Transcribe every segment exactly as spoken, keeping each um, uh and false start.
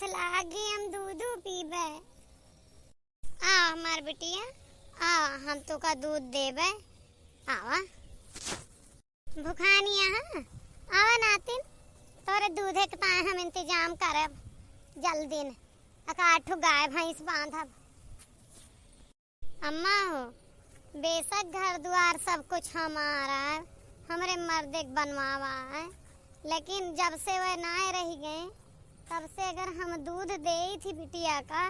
लागी हम दूधू पीबे। आ हमार बिटिया, आ हम तोका दूध देबे। आवा। भुखानी यहाँ, आवा नातिन, तोरे दूधे के ताए हम इंतजाम करब। जल्दी न, एकाध ठो गाय भैंस बांधब। अम्मा हो, बेशक घर दुआर सब कुछ हमार है, हमरे मर्दे के बनवावा है, लेकिन जब से वह नाय रहि गए, तब से अगर हम दूध देई थी बिटिया का,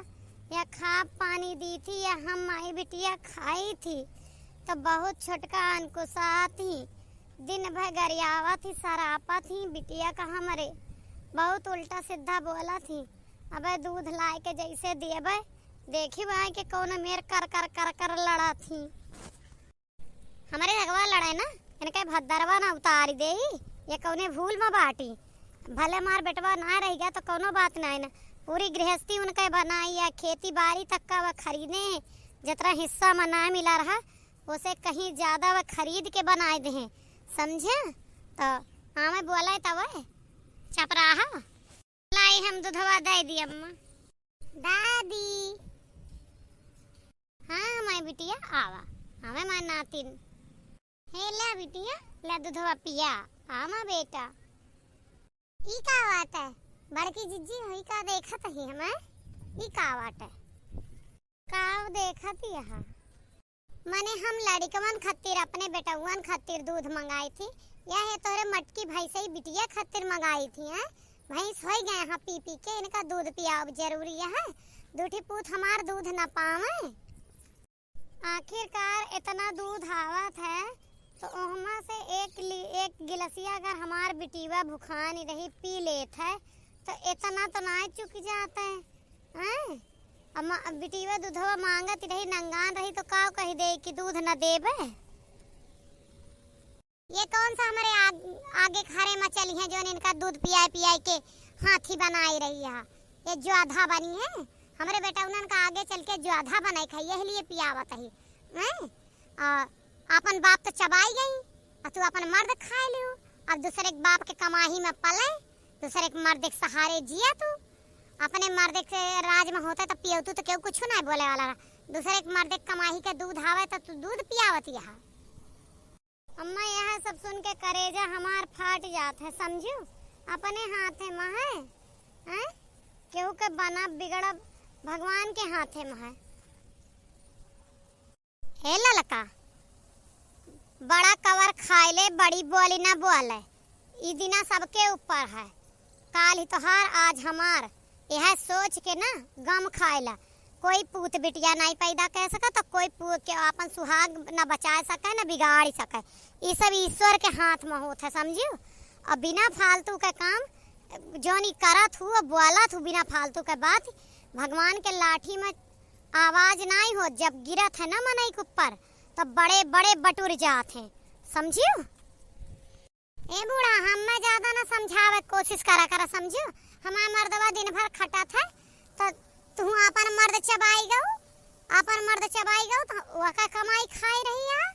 या खाब पानी दी थी, या हम माई बिटिया खाई थी, तो बहुत छोटका अंकुशात ही, दिन भर गरियावत ही, सरापत ही बिटिया का हमरे, बहुत उल्टा सीधा बोलत ही। अबे दूध लाए के जैसे देबे, देखी भाई के कौन मेर कर कर कर कर लड़त ही। हमरे अगवा लड़े ना, इनके भद्दरवा ना उतारी देई, ये कौने भूल में बाटी। भले मार बेटवा ना रहि गया तो कौनो बात ना है ना, पूरी गृहस्थी उनके बनाई है, खेती बाड़ी तक का वह खरीदे हैं, जितना हिस्सा में ना मिला रहा, उसे कहीं ज्यादा वह खरीद के बनाए दे हैं, समझे? तो आवे बोले तब चपराहा। लाई हम दूधवा दे दी अम्मा। दादी। हाँ, माई बिटिया, आवा। हमें माई नातिन। हे ला बिटिया, ला दूधवा पिया। आमा बेटा। ई का बात है? बड़की जिज्जी हुई का देखत ही हमें? ई का बात है? का देखत ही यहाँ? मने हम लड़िकवन खातिर, अपने बेटउवन खातिर दूध मंगाई थी, या ये तोरे मटकी भैंसई बिटिया खातिर मंगाई थी, हैं? भैंस होई गए हैं पी पी के, इनका दूध पियाब जरूरी है, दूठी पूत हमार दूध न पावे। आखिरकार इतना दूध आवत है, तो ओहमा से एक ली-, एक गिलसिया अगर हमार बिटिया भुखानी रही पी लेत है, तो इतना तो ना चुक जात है, हैं? अब म-, अब बिटिया दूधवा मांगत रही, नंगान रही, तो का कही दे कि दूध न देबे? ये कौन सा हमरे आग-, आगे घरे में चली है, जोन इनका दूध पियाए पियाए के हाथी बनाए रही है? ये ज्वाधा बनी है, हमरे बेटउनन का आगे चल के ज्वाधा बनाए खाई, यही लिए पियावत ही, हैं? आ, आपन बाप तो चबाई गई, और तू आपन मर्द खाए लियो। अब दूसरे के बाप के कमाही में पले, दूसरे के मर्द के सहारे जिया तू। अपने मर्द के राज में होते तो पियतू तो केहू कुछ नहीं बोले वाला रहा। दूसरे के मर्द के कमाही के दूध आवे तो तू दूध पियावत यहाँ। अम्मा, यह सब सुन के करेजा हमार फाट जात है, समझू? अपने हाथे में है, हैं? केहू के बनब बिगड़ब भगवान के हाथे में है। हे ललका, बड़ा कवर खाए ले, बड़ी बोली ना बोले। ई दिना सबके ऊपर है, काल ही तोहार, आज हमार। यह सोच के ना गम खाए ला। कोई पूत बिटिया नहीं पैदा कर सका, तो कोई पू-, के आपन सुहाग न बचा सके, न बिगाड़ सके। ई सब ईश्वर के हाथ में होत है, समझियो? और बिना फालतू के काम जौन ई करत हूँ, बोलत हूँ बिना फालतू के बात, भगवान के लाठी में आवाज नाई होत, जब गिरत है ना मनई के ऊपर, तब बड़े बड़े बटुर जात हैं, समझियो? ए बूढ़ा, हमें ज्यादा ना समझावे के कोशिश करा करा, समझियो? हमार मर्दवा दिन भर खटत है, तो तू आपन मर्द चबाई गऊ, आपन मर्द चबाई गऊ, तो वका कमाई खाई रही है,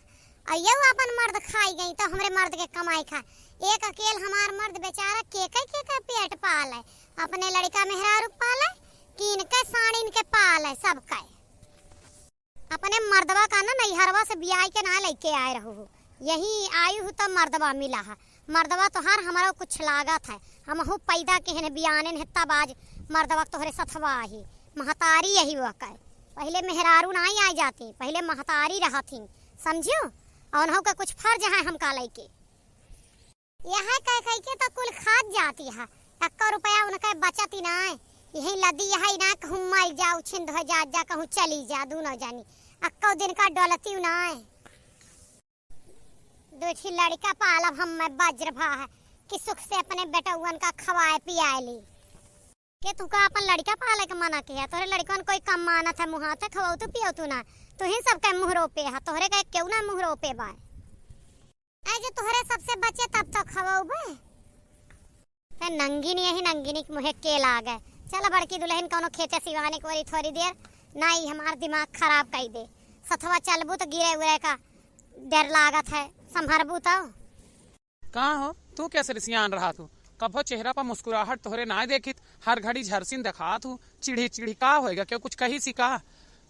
और यऊ आपन मर्द खाई गई, तो हमरे मर्द के कमाई खा। एक अकेल हमार मर्द बेचारा के के, के के पेट पाले, अपने लड़का मेहरारू पाले, कि इनके साड़ी इनके पाले, सब के। अपने मर्दवा का ना नैहरवा से बियाह के ना लेके आए रहू हो, यही आयु हो तब मर्दवा मिला है। मर्दवा तोहार हमरा कुछ लागत है, हमहू पैदा के हन बियाने हैं तब आज मर्दवा तोहरे सथवा ही। महतारी यही वह कहे, पहले मेहरारू नाई आ जाती, पहले महतारी रहती, समझियो? और उन्हों का कुछ फर्ज है हमका लेके। यह कह कह के तो कुल खात जाती है, अक्का रुपया उनका बचत ही ना है। यही लदी यही ना कहूँ मर जाओ, छिंद हो जा, जा कहूँ चली जा, दोनों जानी अक्का दिन का डोलती ना है। दो ठी लड़का पालब हम मैं बज्र भा है कि सुख से अपने बेटउअन का खवाए पियाए ली। के तू का अपन लड़का पाले के मना किया? तोहरे लड़कन कोई कम मानत है, मुहाते खवाऊ तू पियो तू ना, तू ही सबके मुँह रोपे है, तोहरे का केहू ना मुँह रोपे बाय। ऐ जो तोहरे सबसे बचे तब तो खवाऊ बे। ते नंगिनी यही नंगिनी के मुँहे के लागे। चल बड़की दुल्हन कौनो खेते सिवाने को रही थोड़ी देर, ना ई हमार दिमाग खराब कई दे। सथवा चलबू तो गिरे उरे का डर लागत है, संभरबू तो। का हो, तू कैसे रिसियान रहा तू? कभो चेहरा पर मुस्कुराहट तोहरे नाय देखित, हर घड़ी झरसिन देखात हू, चिढ़ी चिढ़ी का होएगा, क्यों कुछ कही सी का?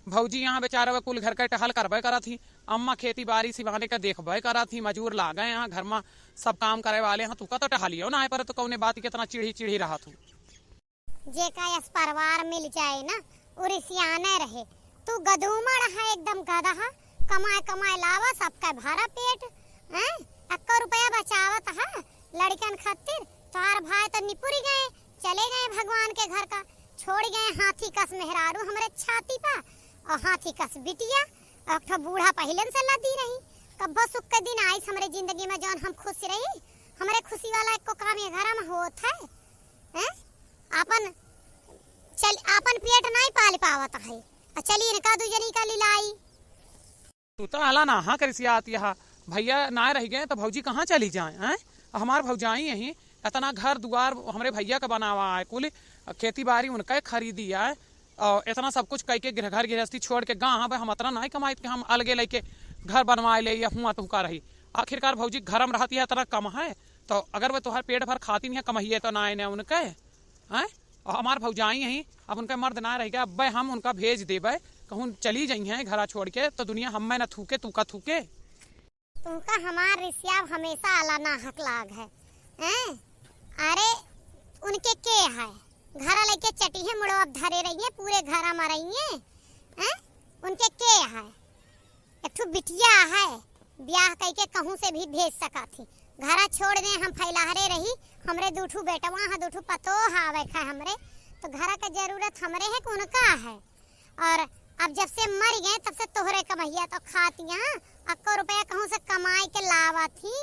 भौजी यहाँ बेचारा वे कुल घर का टहल करबे करत ही, अम्मा खेती बारी सिवाने का देखबे करत ही, मजूर लागे यहाँ घर मा सब काम करे वाले हैं, तू का तो टहलियो ना आए पर तो कौने बात के इतना चिढ़ी चिढ़ी रहत हू? जेका यस परिवार मिल जाए ना, उ रिसियाने रहे। तू गदूमड़ है एकदम गदहा, कमाए कमाए लावा सबका भरा पेट, हैं? अक्को रुपया बचावत है लड़कन खातिर। तोहार भाई तो निपुरी गए, चले गए भगवान के घर का, छोड़ गए हाथी कस मेहरारू हमरे छाती पा और हाथी कस बिटिया, और एक ठो बूढ़ा पहिलन से लदी रही। कब्बो सुख के दिन आइस हमरे जिंदगी में जौन हम खुश रही, हमरे खुशी वाला एको काम ये घर में होत है, हैं? आपन चल, आपन पेट नाई पाल पावत है, आ चली इनका दू जनी का लिलाई। तू तो आला ना, हाँ, करिसियात यहाँ भैया ना रह गए तो भौजी कहाँ चली जाए, हैं? हमार भौजाई यहीं इतना घर दुआर हमरे भैया का बनावा है, कुल खेती बारी उनका खरीदी है, और इतना सब कुछ कह के गृह, घर गृहस्थी छोड़ के गाँव, अब हम इतना नाई कमाइत कि हम अलगे लेके घर बनवाए ले या हुआ तुहका रही। आखिरकार भौजी घर में रहती है, इतना कम है, तो अगर वे तोहर पेट भर खाती नहीं है, कमाइए तो ना इन्हें उनके, हैं? और हमार भौजाई यहीं, अब उनका मर्द ना रह गया, अब हम उनका भेज देबे, कहूँ चली जाई हैं घरा छोड़ के, तो दुनिया हमें न थूके, तू का थूके। तुमका हमार रिसियाब हमेशा आला नाहक लाग है, हैं? अरे, उनके के है? घरा लेके चटी है, मुड़वा धरे रही है, पूरे घरा में रही है, हैं? उनके के है? एक ठो बिटिया है, ब्याह कइके कहूँ से भी भेज सकत ही। घरा छोड़ दे, हम फैलाहरे रही, हमरे दू ठो बेटवा है, दू ठो पतोह आवे है हमरे, तो घरा के जरूरत हमरे है कि उनका है? और अब जब से मर गए, तब से तोहरे कमैया तो खातिया, अक्को रुपया कहूँ से कमाए के लावत ही,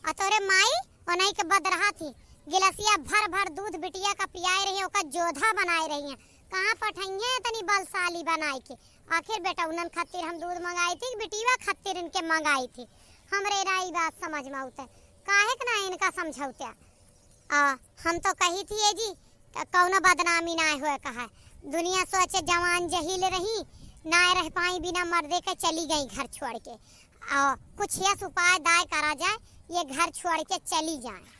और तोहरे माई ओनही के बद रहत ही। गिलसिया भर भर दूध बिटिया का पियाए रही, ओका जोधा बनाए रही है। कहाँ पठइहे तनी बलशाली बनाए के? आखिर बेटउनन खातिर हम दूध मंगाई थी, बिटिया खातिर इनके मंगाई थी। हमरे ना ई बात समझ में आवत है, काहे के ना इनका समझौत्या? आ, हम तो कही थी, ए जी, क-, कौनो बदनामी ना होए कहा। दुनिया सोचे जवान जहील रही, ना रह पाई बिना मर्दे के, चली गई घर छोड़ के। आ, कुछ यस उपाय दाय करा जाए, ये घर छोड़ के चली जाए।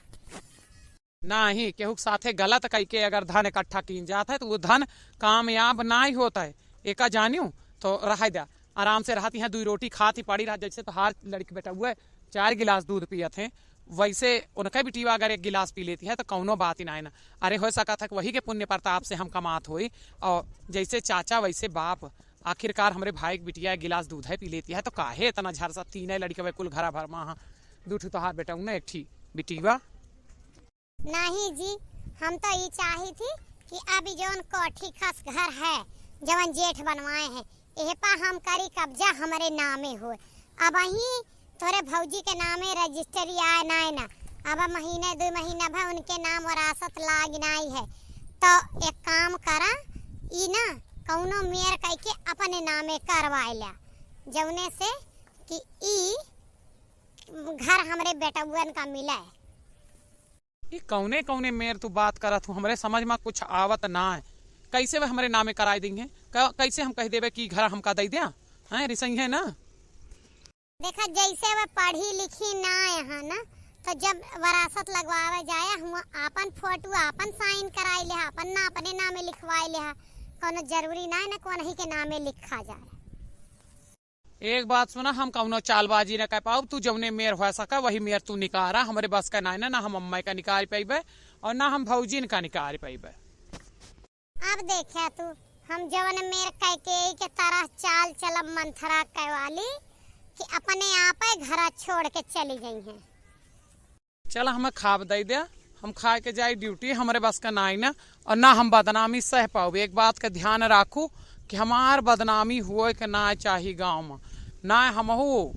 नाही, केहू के साथे गलत कइके अगर धन इकट्ठा कीन जात है, तो वो धन कामयाब नाही होत है। एका जानियो, तो रह द्या, आराम से रहत ही, दुई रोटी खात ही पड़ी रहत, जैसे तोहार लड़की बेटउए चार गिलास दूध पियत हैं, वैसे उनका बिटिया अगर एक गिलास पी लेती है, तो कौनो बात ही ना है ना। अरे, हो सकत है कि वही के पुण्य प्रताप से हम कमात होई, और जैसे चाचा वैसे बाप, आखिरकार हमरे भाई के बिटिया एक गिलास दूध है पी लेती है, तो काहे इतना झरसा? तीने लड़के वे कुल घरा भर मा, हाँ, दू ठो तोहार बेटउन, एक ठी बिटिया। नहीं जी, हम तो ई चाही थी कि अब ई जौन कोठी खस घर है, जवन जेठ बनवाए हैं, एह पा हम करी कब्जा, हमरे नामे होए। अबहीं तोरे भौजी के नामे रजिस्ट्री आए नाय ना, अब महीने दो महीना भर उनके नाम वरासत लाग नाई है। तो एक काम करा, ई ना कौनो मेर कइके अपने नामे करवाए ल्या, जौने से कि ई घर हमरे बेटउअन का मिले। ई कौने कौने मेर तू बात करत हूँ, हमरे समझ मा कुछ आवत ना है। कैसे वे हमरे नामे कराए देंगे? क-, कैसे हम कह देबे कि घर हमका दे द्या? हैं, रिसई है ना? देखा, जैसे वे पढ़ी लिखी ना है ना, तो जब वरासत लगवावे जाए, हुआ आपन फोटो, आपन साइन कराए ले, आपन ना, अपने नामे लिखवाए ले, कौनो जरूरी ना है ना कौन ही के नामे लिखा जाए। एक बात सुना, हम कौनो चालबाजी न कर पाउब। तू जौने मेर हो सका, वही मेर तू निकारा। हमरे बस का नाय ना, ना हम अम्मा का निकाल पइबे और ना हम भौजीन का निकाल पइबे। अब देखा तू, हम जौन मेर कह के, के तरह चाल चलब मंथरा कह वाली कि अपने आप ही घरा छोड़ के चली गई हैं। चला, हमें खाब दे द्या, हम खाए के जाई ड्यूटी, हमरे बस का नाई ना, और ना हम बदनामी सह पाउब। एक बात का ध्यान राखू कि हमार बदनामी होए के ना चाही गाँव में, ना हमहू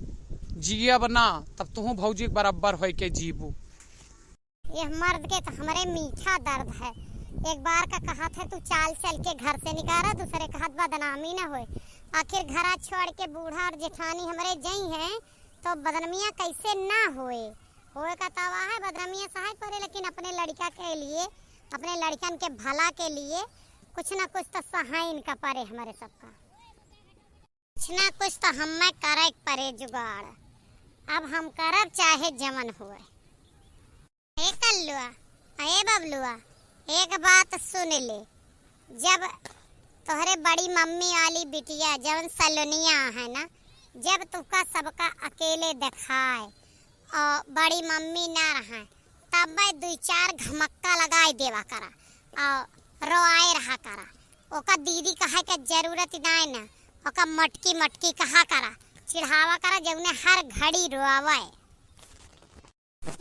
जियब ना, तब तुहू भौजी के बराबर होए के जीबू। ये मर्द के तो हमरे मीठा दर्द है, एक बार का कहत है तू चाल चल के घर से निकारा, दूसरे कहत बदनामी ना होए। आखिर घरा छोड़ के बूढ़ा और जेठानी हमरे जई हैं, तो बदनमिया कैसे ना होए? होए का तवा है, बदनमिया सहाय परे, लेकिन अपने लड़का के लिए, अपने लड़कन के भला के लिए कुछ ना कुछ तो सहाय इनका परे, हमरे सबका कुछ ना कुछ तो हमें करे के परे जुगाड़। अब हम करब चाहे जवन होए। ए कल्लुआ, ए बबलुआ, एक बात सुन ले, जब तोहरे बड़ी मम्मी वाली बिटिया जवन सलोनिया है ना, जब तुका सबका अकेले देखाए और बड़ी मम्मी ना रहे, तब दुई चार घमक्का लगाए देवा करा और रोआए रहा करा। ओका दीदी कहे के जरूरत नाय ना, ओका मटकी मटकी कहा करा, चिढ़ावा करा, जौने हर घड़ी रोआवे।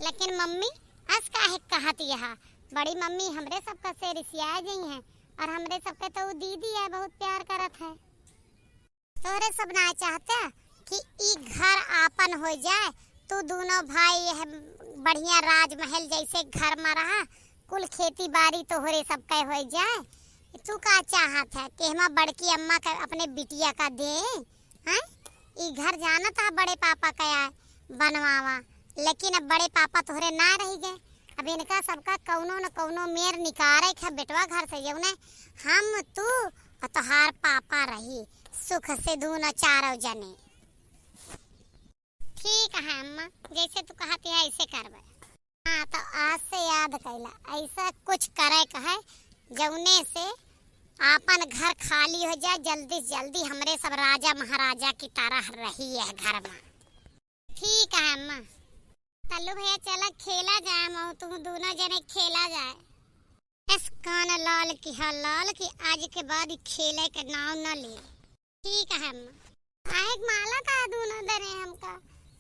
लेकिन मम्मी, अस काहे कहत यहा? बड़ी मम्मी हमरे सबका से रिसिया गई हैं, और हमरे सबके तो उ दीदी है, बहुत प्यार करत है। तोहरे सब ना चाहते कि ई घर आपन हो जाए, तू दोनों भाई यह बढ़िया राजमहल जैसे घर में रहा, कुल खेती बाड़ी तोहरे सबके हो जाए। तू का चाहत है कि हमा बड़की अम्मा के अपने बिटिया का दे? हैं? ई घर जानत है बड़े पापा का है बनवावा, लेकिन अब बड़े पापा तोहरे ना रह गए। अब इनका सबका कौनो न कौनो मेर निकारे के बेटवा घर से, जौने हम, तू और तोहार पापा रही सुख से दूनो चारों जने। ठीक है अम्मा, जैसे तू कहती है ऐसे करबे। हाँ, तो आज से याद कैला, ऐसा कुछ करे के है जौने से आपन घर खाली हो जाए, जल्दी से जल्दी हमरे सब राजा महाराजा की तरह रही है घर में। ठीक है अम्मा। तल्लू भैया, चला खेला जाए, मऊ तू दोनों जने खेला जाए। बस कान लाल की हा लाल की, आज के बाद खेले के नाव न ले। ठीक है अम्मा। काहे के माला था दोनों दने हमका?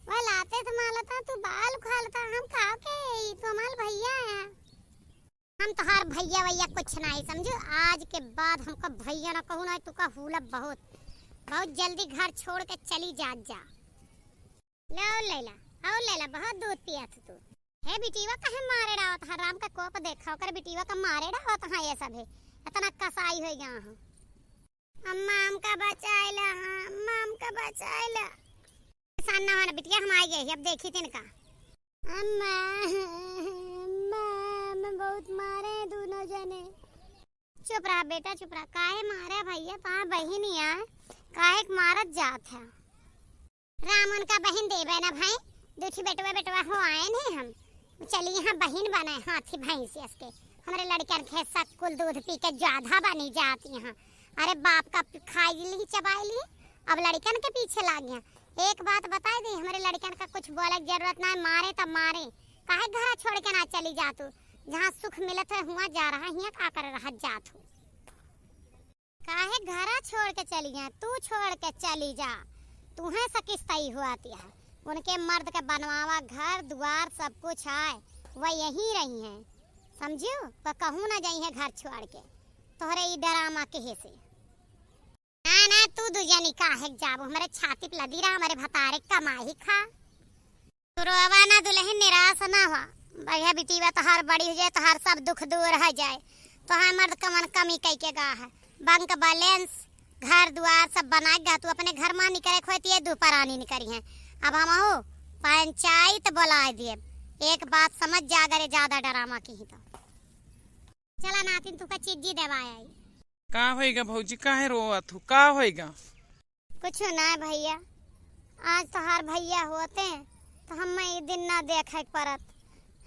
वह लाते तो माला था, तू बाल उखाल था, हम खाओ के, ई तो हमार भैया है। हम तोहार भैया वैया कुछ नहीं समझू, आज के बाद हमका भैया ना कहू ना, तू का हुलब बहुत, बहुत जल्दी घर छोड़ के चली जात जा। ले और लैला, और लैला, बहुत दूध पिया थू तू। हे बिटिया काहे मारे डावत है, राम का कोप देखा, ओकर बिटिया का मारे डावत है ये सब है, इतना कसाई हो गया हो। अम्मा हमका बचाइला, हाँ, अम्मा हमका बचाइला। परेशान ना होना बिटिया, हम आ गए ही, अब देखी तिनका। अम्मा, अम्मा, अम्मा बहुत मारे हैं दोनों जने। चुप रहा बेटा, चुप रहा। काहे मारे भैया, तोहार बहिन ही है, काहे के मारत जात है? राम उनका बहिन देबे ना भाई, दू ठी बेटवा बेटवा हो आए नहीं हम। चली यहाँ बहिन बने हाथी भैंस अस के। हमरे लड़कन के सब कुल दूध पी के जाधा बनी जात यहाँ। अरे बाप का खाई ली, चबाई ली, अब लड़कन के पीछे लाग गया। एक बात बताई दी, हमरे लड़कन का कुछ बोले के जरूरत ना है, मारे तब मारे। काहे घरा छोड़ के ना चली जा तू? जहाँ सुख मिलत है हुआ जा रहा, हियाँ का कर रह जात हूँ? काहे घरा छोड़ के चली जा? तू छोड़ के चली जा, तुहें सकिस्तई हुआ तिया। उनके मर्द के बनवावा घर दुआर सब कुछ आए, वह यहीं रही हैं, समझियो? पर कहूँ ना जाई है घर छोड़ के, तोहरे ई डरामा कहे से। ना, ना, तू दुजनी काहे के जाबो? हमरे छाती पे लदी रहा, हमरे भतारे कमाई खा। तू रोवा ना दुलहिन, निराश ना हुआ। बढ़िया बिटिया तोहार बड़ी हो जाए, तोहार सब दुख दूर हो जाए। तोहार मर्द कवन कमी कई के गा है? बैंक बैलेंस, घर दुआर सब बना के गा। तू अपने घर मा निकरे खोती है, दू परानी निकरी हैं। अब हम हो पंचायत बुलाए दिए। एक बात समझ जा, अगर ये ज्यादा डरामा की ही तो। चला नातिन, तू का चिज्जी देवाए आई। का होइगा भौजी, काहे रोवत हू? का होइगा? कुछ ना भैया, आज तोहार भैया होते तो हम ई दिन ना देखे के परत।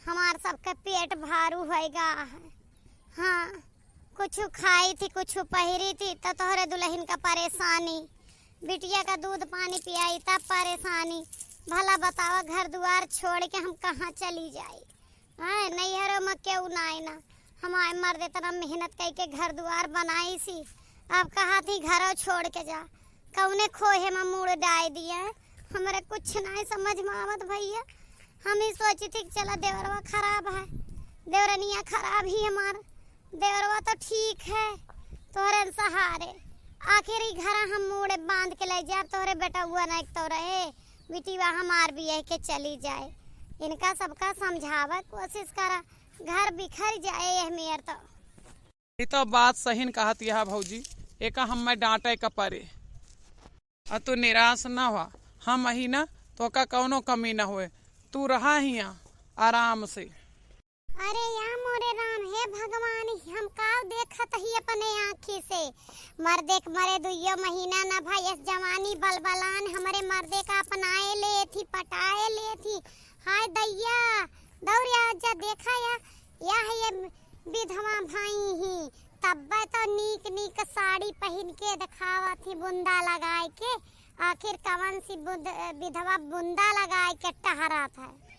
हमार सबके पेट भारू होइगा है। हाँ, कुछ खाई थी, कुछ पहिरी थी, तो तोहरे दुलहिन का परेशानी, बिटिया का दूध पानी पियाई तब परेशानी। भला बतावा, घर दुआर छोड़ के हम कहाँ चली जाई? हैं, नैहरों में केहू नाई ना। हमारे मर्द इतना मेहनत कई के घर दुआर बनाई सी, अब कहा थी घरों छोड़ के जा, कौने खोहे में मुड़ डाय दिए। हमरे कुछ नाई समझ में आवत भैया। हम ही सोची थी कि चला देवरवा खराब है, देवरनिया खराब ही हमार, देवरवा तो ठीक है तोहरे सहारे। आखिर ई घरा हम मुड़े बांध के ले जाब, तोहरे बेटउआ ना एक तो रहे, बिटिया हमार भी यह के चली जाए। इनका सबका समझावे कोशिश करा, घर बिखर जाए यह मेर तो। ई तो बात सही न कहत यह भौजी, एका हम्मे डांटे का परे। आ तू निराश न हुआ, हम अही ना, तोका कौनो कमी न हुए, तू रहा हियाँ आराम से। अरे या मोरे राम, हे भगवान, हम काव देखत ही अपने आँखी से। मर्दे के मरे दुइयो महीना न भयस, जवानी बलबलान, हमरे मर्दे का अपनाए ले थी, पटाए ले थी। हाय दैया, दौड़ या जा, देखा या, या है ये विधवा भई ही, तब्बे तो नीक नीक साड़ी पहिन के देखावत ही बुंदा लगाए के। आखिर कवन सी बुद-, विधवा बुंदा लगाए के टहरत है?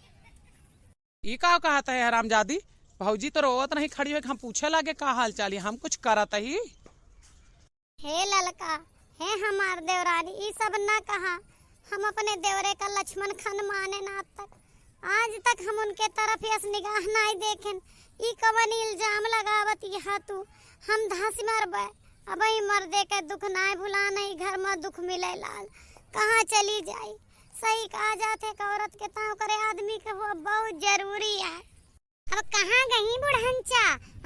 ई का कहत है हरामजादी? भौजी तो रोवत नहीं खड़ी होइ के हम पूछे लागे का हाल चाल है, हम कुछ करत ही। हे ललका, हे हमार देवरानी, ई सब ना कहा। हम अपने देवरे का लक्ष्मण खान माने ना आज तक। आज तक हम उनके तरफ यस निगाह नाई देखेन। ई कवन इल्जाम लगावत यहा तू? हम धस मरबे। अबही मर्दे के दुख नाई भुलान, ई घर में दुख मिले लाल। कहाँ चली जाई? सही कहा जात है कि औरत के ताव करे आदमी के हुआ बहुत जरूरी है। अब कहाँ गई बुढ़नचा?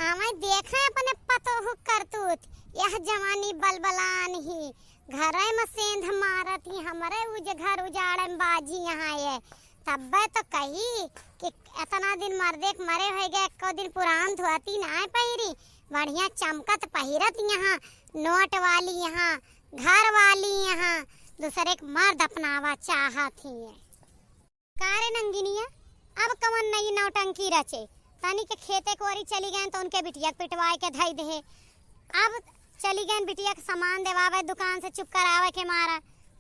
आवे देखे अपने पतोहू करतूत। यह जवानी बलबलान ही, घरे में सेंध मारत ही, हमरे उज-, घर उजाड़े में बाजी यहाँ ये। तब्बे तो कही कि इतना दिन मर्दे के मरे होइ गए, एको दिन पुरान धोती ना पहिरी, बढ़िया चमकत पहिरत यहाँ, नोट वाली यहाँ, घर वाली यहाँ, दूसरे के मर्द अपनावा चाहत ही है। का रे नंगिनिया, अब कवन नई नौटंकी रचे? तनी के खेते कोरी चली गए तो उनके बिटिया के पिटवाए के धई दे। अब चली गए बिटिया के सामान देवावे दुकान से चुप करावे के मारा,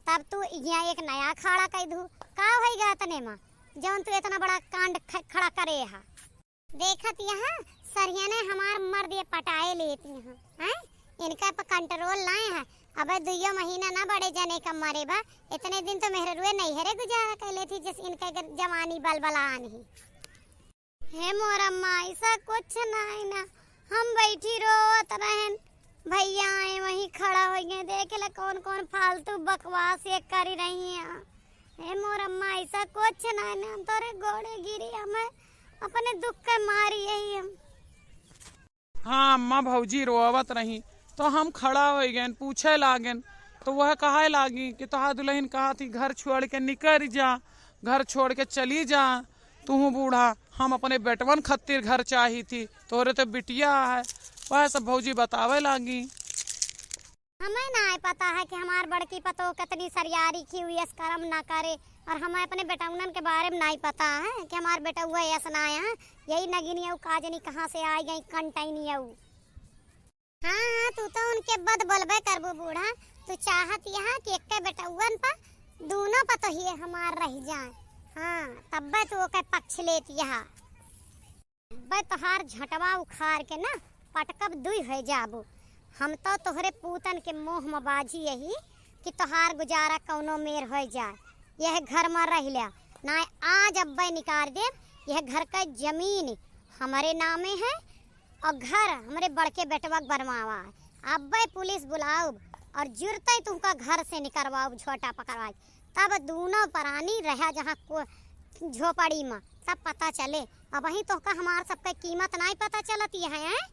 तब तू यहाँ एक नया खाड़ा कई दू। का होई गा तने मा, जौन तू इतना बड़ा कांड ख-, खड़ा करे हा? देखत यहाँ सरियने हमार मर्द ये पटाए लेती हैं, हैं? इनका पे कंट्रोल नाय है। अबे दुइयो महीना ना बड़े जने का मरे बा, इतने दिन तो मेहररुए नैहरे गुजारा कर लेती, जस इनका ग-, जवानी बलबलान ही। हे मोर अम्मा, ऐसा कुछ नाय ना, हम बैठी रोवत रहन, भैया आए वहीं खड़ा होइ गए, देख ले कौन कौन फालतू बकवास ये करी रही हैं। हे मोर अम्मा, ऐसा कुछ ना, ना तोरे गोड़े गिरी, हमें अपने दुख के मारी यही हम। हाँ अम्मा, भौजी रोवत रही तो हम खड़ा होइ गएन, पूछे लागेन तो वह कहे लागी कि तोहार दुल्हन कहा थी घर छोड़ के निकर जा, घर छोड़ के चली जा, तू बूढ़ा, हम अपने बेटवन खातिर घर चाही थी, तोरे तो बिटिया है। वह सब भौजी बतावे लागी। हमें नाय पता है कि हमार बड़की पतोह कितनी सरियारी की हुई, यस करम ना करे, और हमें अपने बेटौनन के बारे में नाय पता है कि हमार बेटौआ यस ना है। यही नगिनिया उ का जनी कहाँ से आई गई कंटैनिया उ। हाँ, हाँ, तू तो उनके बद बोलबे करबू बूढ़ा। तू चाहत यहाँ कि एक्के बेटौवन पर दूनो पतोहिए हमार रह जाए। हाँ, तब्बे तू ओके पक्ष लेत यहाँ। अब्बे तोहार झटवा उखाड़ के ना पटकब दुई होइ जाबू। हम तो तोहरे पूतन के मोह में बाजी यही कि तोहार गुजारा कौनो मेर होइ जाए। यह घर में रह ल्या, नाय आज अब्बे निकाल देब। यह घर का जमीन हमरे नामे है और घर हमरे बड़के बेटवा के बनवावा है। अब्बे पुलिस बुलाउब और जुरते तुमका घर से निकरवाउब, झोटा पकड़वाई। तब दूनो परानी रहा जहाँ को झोपड़ी में, तब पता चले। अबहीं तोहका हमार सबके कीमत नाई पता चलत है, हैं?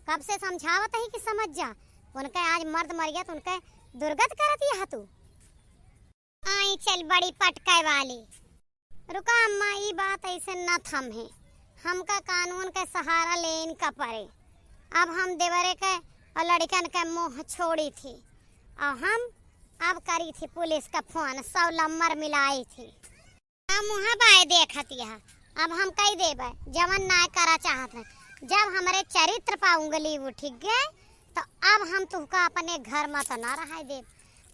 कब से समझावत ही कि समझ जा। उनके आज मर्द मर गया तो उनके दुर्गत करत है तू। आई चल बड़ी पटके वाली। रुका अम्मा, ई बात ऐसे न थम्हे। हमका कानून के सहारा लेन का परे। अब हम देवरे के और लड़कन के मुँह छोड़ी थी और हम अब करी थी पुलिस का फोन, सौ नंबर मिलाई थी। हम वहाँ बाय देखत यह, अब हम कई देबे जवन ना करा चाहत है। जब हमरे चरित्र पर उंगली उठ गए तो अब हम तुहका अपने घर में तो ना रहाय देब।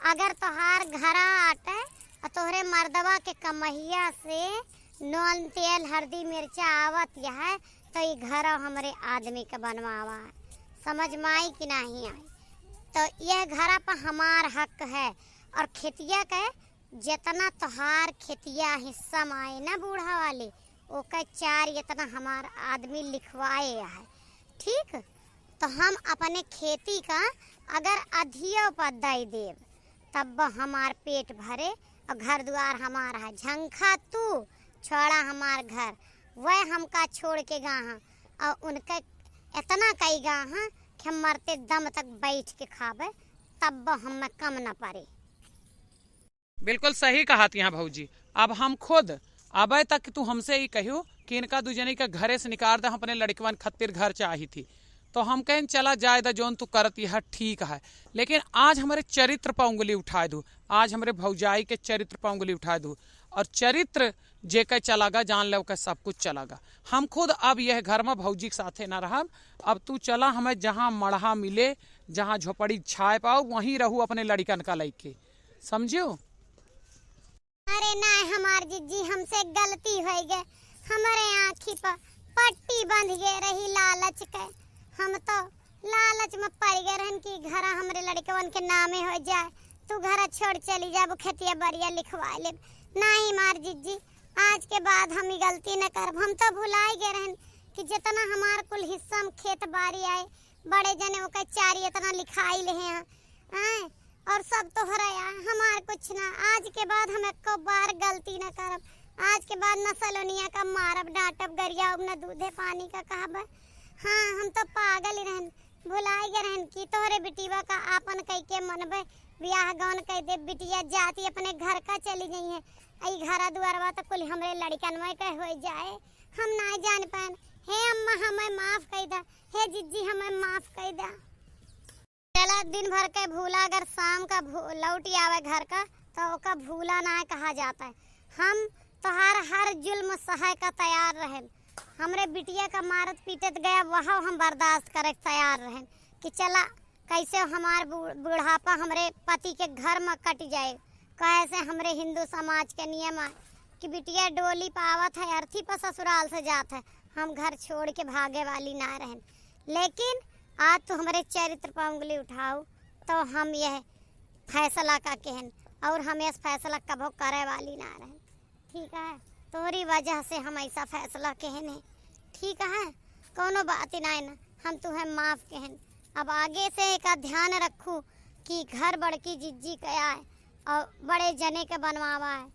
अगर तोहार घरा आटे और तोहरे मर्दवा के कमहिया से नून, तेल, हरदी, मिर्चा आवत यह, तो ई घरा हमरे आदमी के बनवावा है। समझ में आई कि नहीं आई? तो यह घरा पर हमार हक है। और खेतिया के जितना तोहार खेतिया हिस्सा में आए ना बूढ़ा वाली, ओकर चार इतना हमार आदमी लिखवाए है, ठीक? तो हम अपने खेती का अगर अधियो पर दे देब, तब हमार पेट भरे और घर दुआर हमार है। झंखा तू, छोड़ा हमार घर, वह हमका छोड़ के गा हैं और उनके इतना कई गा हैं कि हम मरते दम तक बैठ के खाबे, तब हमें कम न पड़े। बिल्कुल सही कहत यहाँ भौजी। अब हम खुद अबे तक तू हमसे ई कहियो कि इनका दू जनी के घरे से निकाल दे, हम अपने लड़कवन खातिर घर चाही थी। तो हम कहें, "चला जाए द, जौन तू करत यह ठीक है, लेकिन आज हमरे चरित्र पर उंगली उठाए दू, आज हमरे भौजाई के चरित्र पर उंगली उठाए दू।" और चरित्र जेके चलागा, जान ले ओके सब कुछ चलागा। हम खुद अब यह घर में भौजी के साथे ना रहब। अब तू चला, हमें जहाँ मड़हा मिले, जहाँ झोपड़ी छाए पाओ, वहीं रहू अपने लड़िकन का लइके, समझियो? अरे नाय हमार जिज्जी, हमसे गलती होइ गए, हमरे आँखी पर पट्टी बंध गए रही लालच के। हम तो लालच में पड़ गए रहन कि घरा हमरे लड़कवन के नामे होइ जाए, तू घरा छोड़ चली जाबू, खेतिया बरिया लिखवा लेब। नाय हमार जिज्जी, आज के बाद हम ई गलती न करब। हम तो भुलाई गए रहन कि जितना हमार कुल हिस्सा में खेत बारी आए, बड़े जने ओके चारी इतना लिखाई ले हैं, आए, और सब तोहरा या, हमार कुछ ना। आज के बाद हम एको बार गलती ना करब। आज के बाद न सलोनिया का मारब, डांटब, गरियाउब, न दूधे पानी का कहब। हाँ, हम तो पागल ही रहन, भुलाई गए रहन कि तोहरे बिटिया का आपन कह के मनबे, बियाह गौन कह दे, बिटिया जाती अपने घर का चली गई है। ई घरा दुआरवा तो कुल हमरे लड़िकन में के हो जाए, हम ना जान पाएन। हे अम्मा, हमें माफ कह दा, हे जिज्जी, हमें माफ कह दा। चला, दिन भर के भूला, अगर शाम का भू-, लौट आवे घर का, तो ओका भूला ना कहा जाता है। हम तोहार हर जुल्म सहे का तैयार रहेन। हमरे बिटिया का मारत पीटत गया, वह हम बर्दाश्त करे के तैयार रहेन कि चला, कैसे हमार बू-, बुढ़ापा हमरे पति के घर में कट जाए। काहे से हमरे हिंदू समाज के नियम है कि बिटिया डोली पावत है, अर्थी पर ससुराल से जात है, हम घर छोड़ के भागे वाली ना रहेन। लेकिन आज तू हमरे चरित्र पर उंगली उठाऊ, तो हम यह फैसला का केहन, और हम इस फैसला कबो करे वाली ना रहेन। ठीक है, तोहरी वजह से हम ऐसा फैसला केहन है। ठीक है, कौनो बात ही ना है ना, हम तुहे माफ केहन। अब आगे से एका ध्यान रखू कि घर बड़की जिज्जी के आए और बड़े जने के बनवावा है,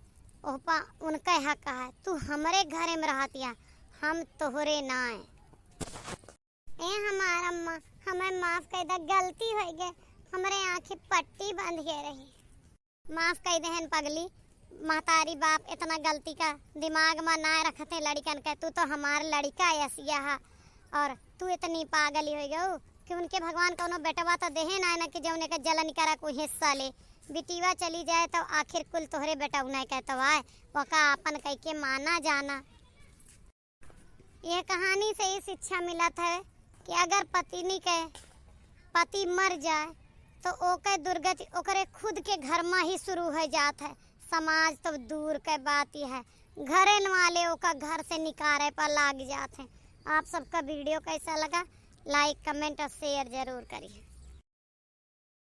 ओहपा उनके हक है। तू हमरे घरे में रहतिया, हम तोहरे ना है। ए हमार अम्मा, हमें माफ कर दे, गलती हो गए, हमरे आँखी पट्टी बंध गए रही। माफ कर देहन पगली, महतारी बाप इतना गलती का दिमाग में ना रखते लड़िकन के। तू तो हमार लड़िका ऐसिया है और तू इतनी पागली हो गऊ कि उनके भगवान कौनो बेटवा तो देहे ना, ना कि जौने के जलन करा कोई हिस्सा ले। बिटिया चली जाए तो आखिर कुल तोहरे बेटौने के तो आए, ओका आपन कह के माना जाना। यह कहानी से ई शिक्षा मिलत है कि अगर पत्नी के पति मर जाए तो ओके दुर्गति ओकरे खुद के घर में ही शुरू हो जात है। समाज तो दूर के बात ही है, घरे वाले ओका घर से निकारे पर लाग जात है। आप सबका video कैसा लगा, like, comment और share जरूर करिए।